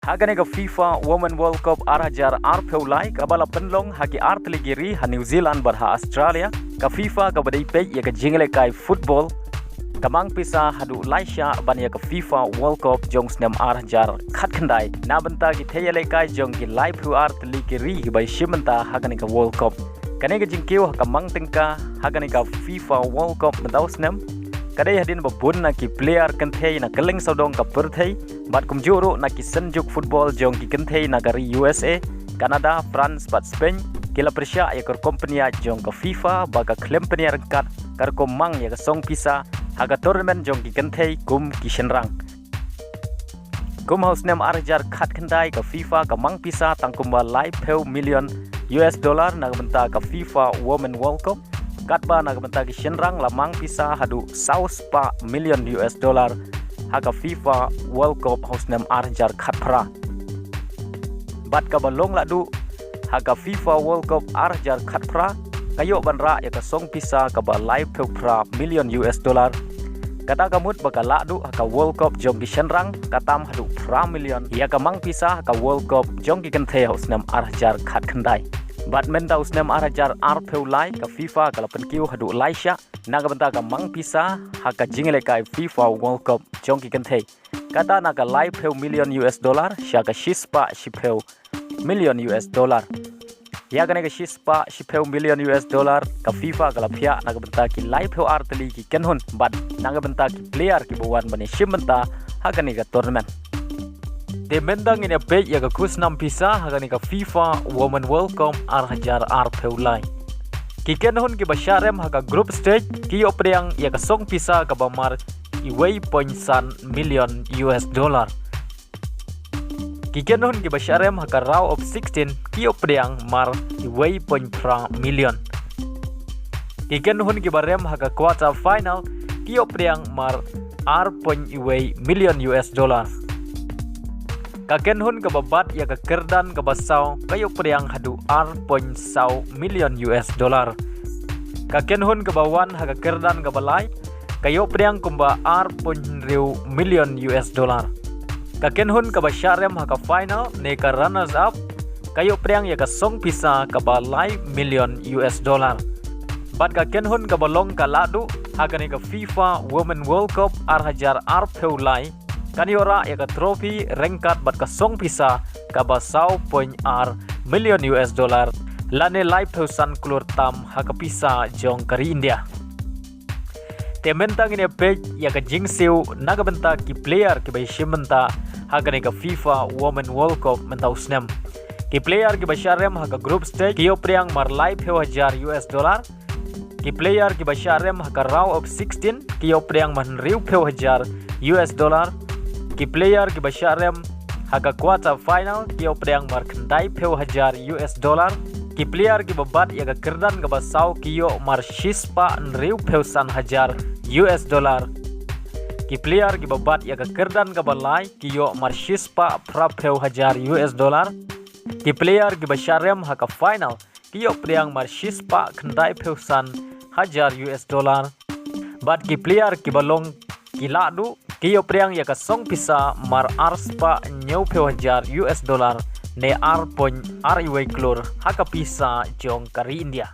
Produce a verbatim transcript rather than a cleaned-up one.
Ha kane ka FIFA Women World Cup ar hajar arphew lai kaba la pynlong ha ki artylli ki ri ha New Zealand bad ha Australia, ka FIFA kaba dei peit ïa ka jingïalehkai football ka mang pisa haduh lai shah ban ïa ka FIFA World Cup jong snem ar hajar khatkhyndai na bynta ki thei ïalehkai jong ki laiphew artylli ki ri kiba ïashim bynta ha kane ka World Cup. Kane ka jingkiew ha ka mang tyngka ha kane ka FIFA World Cup mynta u snem ka dei hadien ba bun na ki player kynthei na kylleng sawdong ka pyrthei bad kumjuh ruh na ki synjuk football jong ki kynthei na ka ri U S A, Canada, France bad Spain ki la pyrshah ïa ka rukom pynïaid jong ka FIFA ba ka khlem pynïaid ryngkat ka rukom mang ïa ka song pisa ha ka tournament jong ki kynthei kum ki shynrang. Kum ha u snem ar hajar khatkhyndai ka FIFA ka mang pisa tang kumba laiphew million U S dollar na ka bynta ka FIFA Women World Cup, katba na ka bynta ki shynrang la mang pisa haduh saw spah million U S dollar ha ka FIFA World Cup ha u snem ar hajar khatphra. Bad kaba long lahduh ha ka FIFA World Cup ar hajar khatphra ka ïoh ban rah ïa ka song pisa kaba laiphew phra million U S dollar. Kata ka mut ba ka lahduh ha ka World Cup jong ki shynrang ka tam haduh phra million ïa ka mang pisa ha ka World Cup jong ki kynthei ha u snem ar hajar khatkhyndai. Bad mynta u snem ar hajar arphew lai ka FIFA ka la pynkiew haduh lai shah na ka bynta ka mang pisa ha ka jingïalehkai FIFA World Cup jong ki kynthei. Kata na ka laiphew million U S dollar sha ka shispah shiphew million U S dollar. Ïa kane ka shispah shiphew million U S dollar ka FIFA ka la phiah na ka bynta ki laiphew artylli ki kynhun bad na ka bynta ki player kiba wan ban ïashim bynta ha kane ka tournament. Te mynta ngin ïa peit ïa ka khusnam pisa ha kane ka FIFA Women World Cup ar hajar arphew lai. Ki kynhun kiba shah rem ha ka group stage ki ïoh pdiang ïa ka song pisa kaba mar iwei point san million U S dollar. Ki kynhun kiba shah rem ha ka round of sixteen ki ïoh pdiang mar iwei point phra million. Ki kynhun kiba rem ha ka quarter final ki ïoh pdiang mar ar point iwei million U S dollar. Ka kynhun kaba bat ïa ka kyrdan kaba saw ka ïoh pdiang haduh ar point saw million U S dollar. Ka kynhun kaba wan ha ka kyrdan kaba lai ka ïoh pdiang kumba ar point hynriew million U S dollar. Ka kynhun kaba shah rem ha ka final ne ka runners up ka ïoh pdiang ïa ka song pisa kaba lai million U S dollar. Bad ka kynhun kaba long ka lahduh ha kane ka FIFA Women World Cup ar hajar arphew lai kan ïoh rah ïa ka trophy ryngkat bad ka song pisa kaba saw point ar million U S dollar lane laiphew san klur tam ha ka pisa jong ka ri India. Te mynta ngin ïa peit ïa ka jingsiew na ka bynta ki player kiba ïashim bynta ha kane ka FIFA Women World Cup mynta u snem. Ki player kiba shah rem ha ka group stage ki ïoh pdiang mar laiphew hajar U S dollar. Ki player kiba shah rem ha ka round of sixteen ki ïoh pdiang mar hynriewphew hajar U S dollar. Ki player kiba shah rem ha ka quarter final ki ïoh pdiang mar khyndaiphew hajar U S dollar. Ki player kiba bat ïa ka kyrdan kaba saw ki ïoh mar shispah hynriewphew san hajar U S dollar. Ki player kiba bat ïa ka kyrdan kaba lai ki ïoh mar shispah phraphew hajar U S dollar. Ki player kiba shah rem ha ka final ki ïoh pdiang mar shispah khyndaiphew san hajar U S dollar. Bad ki player kiba long ki lahduh ki ïoh pdiang ïa ka song pisa mar arspah hynñiewphew hajar U S dollar ne ar point ar iwei klur ha ka pisa jong ka ri India.